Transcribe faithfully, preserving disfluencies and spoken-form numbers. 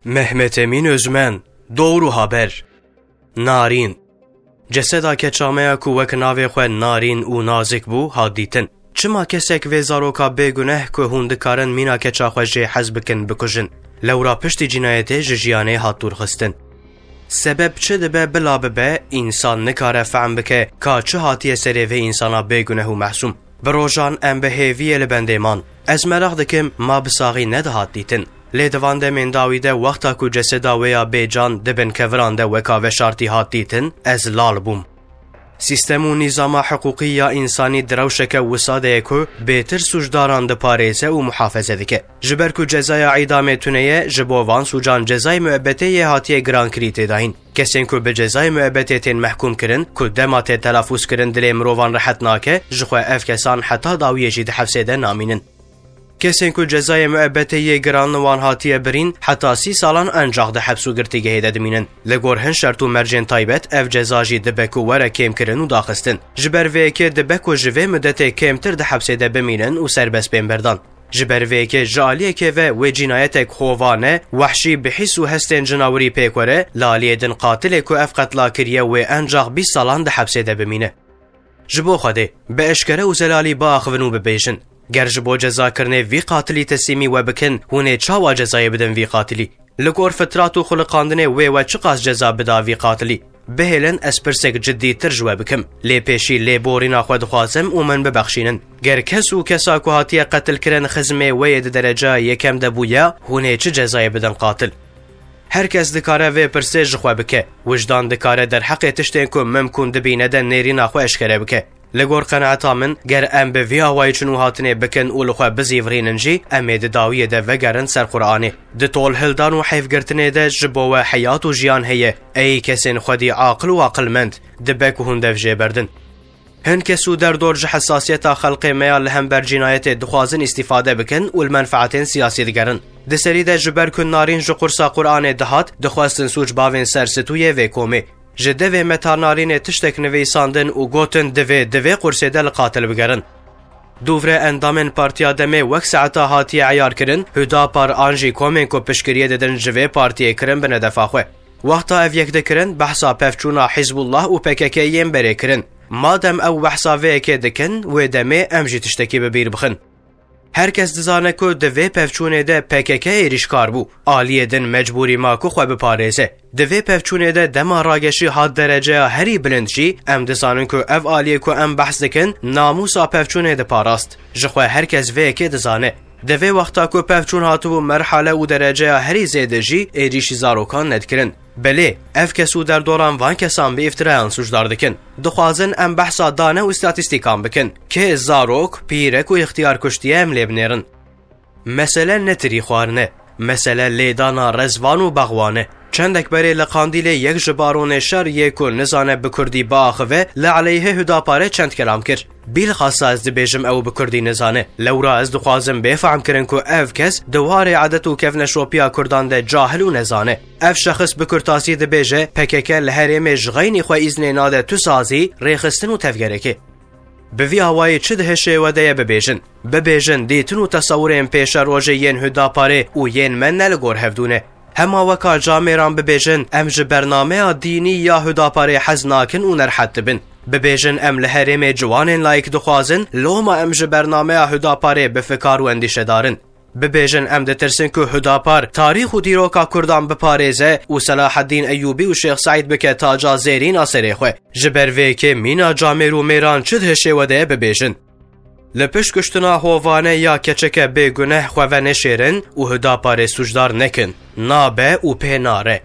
Mehmet Emîn Özmen, Doğru Haber. Narîn. Ceseda keça me ya ku wek navê xwe Narîn û nazik bû, hat dîtin. Çima kesek vê zaroka bêguneh ku hûn dikarin mîna keça xwe jê hez bikin, bikujin? Lewra piştî cînayetê ji jiyanê hat dûrxistin. Sebeb çi dibe bila bibe, însan nikare fehm bike ka çi hatiye serê vê însana bêguneh û mehsûm. Bi rojan em bi hêviyê li bendê man. Ez meraq dikim ma bi saxî nedihat dîtin. Lê di van demên dawî de wexta ku ceseda wê ya bêcan di bin keviran de weka veşartî hat dîtin, ez lal bûm. Sîstem û nîzama hiqûqî ya însanî di rewşeke wisa de ye ku bêtir sûcdaran diparêze û muhafeze dike. Ji ber ku cezaya îdamê tune ye, ji bo van sûcan cezayê muebbetê yê hatiye girankirî têdayîn. Kesên ku bi cezayê muebbetê tên mehkûm kirin, ku dema tê telafûz kirin dilê mirovan rehet nake, ji xwe ev kesan heta dawiyê jî di hefsê de namînin. Kesên ku cezayê muebbetê yê giran li wan hatiye birîn, heta sî salan encax di heps û girtîgehê de dimînin. Li gor hin şert û mercên taybet ev ceza jî dibe ku were kêmkirin û daxistin. Ji ber vê yekê dibe ku ji vê mudetê kêmtir di hepsê de bimînin û serbest bên berdan. Ji ber vê yekê ji aliyekê ve wê cînayetek hovane, wehşî, bi hîs û hestên cinawirî pêk were, li aliyê din qatilê ku ev qetla kiriye wê encax bîst salan di hepsê de bimîne. Ji bo Xwedê, bi eşkere û zelalî biaxivin û bibêjin, ger ji bo cezakirinê vî qatilî teslîmî we bikin, hûn ê çawa cezayê bidin vî qatilî? Li gor fitrat û xuliqandinê wê we çiqas ceza bida vî qatilî? Bihêlin ez pirsek ciddîtir ji we bikim. Lê pêşî lêborîna xwe dixwazim û min bibexşînin. Ger kes û kesa ku hatiye qetilkirin xizmê we yê di dereceya yekem de bûya, hûn ê çi cezayê bidin qatil? Her kes dikare vê pirsê ji xwe bike. Wijdan dikare derheqê tiştên ku mimkûn dibîne de nêrîna xwe eşkere bike. Li gor qenaeta min, ger em bi vî awayî çûn û hatinê bikin û li xwe bizîvirînin jî, em ê di dawiyê de vegerin ser Quranê. Di tolhildan û heyvgirtinê de ji bo we heyat û jiyan heye, ey kesên xwedî aqil û aqilmend, dibe ku hûn dev jê berdin. Hin kes û derdor ji hesasiyeta xelqê me ya li hember cînayetê dixwazin îstîfade bikin û li menfaetên siyasî digerin. Di serî de ji ber ku Narîn ji qursa Quranê dihat, dixwestin sûc bavên ser stûyê vê komê. Ji devê me ta Narînê tiştek nivîsandin û gotin divê di vê qursê de li qatil bigerin. Dûvre endamên Partiya Demê wek saeta hatiye eyar kirin, Hüdapar an jî komên ku piştgiriyê didin ji vê partiyê kirin bine defa xwe. Wexta ev yek dikirin, behsa pevçûna Hizbullah û P K K yên berê kirin. Madem ew behsa vê yekê dikin, wê demê em jî tiştekî bi bîr bixin. Her kes dizane ku di vê pevçûnê de P K K êrîşkar bû. Aliyê din mecbûrî ma ku xwe biparêze. Di vê pevçûnê de dema rageşî hat dereceya herî bilind jî, em dizanin ku ev aliyê ku em behs dikin, namûsa pevçûnê diparast. Ji xwe her kes vê yekê dizane. Di vê wexta ku pevçûn hatibû merhale û dereceya herî zêde jî êrîşî zarokan nedikirin. Belê, ev kes û derdoran van kesan bi îftirayan sûcdar dikin. Dixwazin em behsa dane û statîstîkan bikin. Kê zarok, pîrek û îxtiyar kuştiye em lê binêrin. Mesele ne tirî xwarin e. Mesele lêdana rezvan û baxwan e. Çendek berê li Qandîlê yek ji baronê şer yê ku nizane bi kurdî biaxive, li eleyhê Hudaparê çend kelam kir. Bîlxasa ez dibêjim ew bi kurdî nizane. Lewra ez dixwazim bê fehm kirin ku ev kes di warê edet û kevneşopiya kurdan de cahil û nezane. Ev şexis bi kurtasî dibêje, P K K li herêmê ji xeynî xwe îznê nade tu sazî, rêxistin û tevgerekê. Bi vî awayî çi dihişê we de ye bibêjin. Bibêjin dîtin û tesewirên pêşerojê yên Hudaparê û yên me ne li gor hevdû ne. Hema weka camêran bibêjin, em ji bernameya dînî ya Hudaparê hez nakin û nerhet dibin. Bibêjin em li herêmê ciwanên layik dixwazin, loma em ji bernameya Hudaparê bi fikar û endîşedar in. Bibêjin em ditirsin ku Hudapar tarîx û dîroka kurdan biparêze û Selaheddîn Eyûbî û Şêx Seîd bike taca zêrîna serê xwe. Ji ber vê yekê mîna camêr û mêran çi dihişê we de ye bibêjin. Li pişt kuştina hovane ya keçeke bêguneh xwe venêşêrin û Hudaparê sûcdar nekin. Nabe û pê nare.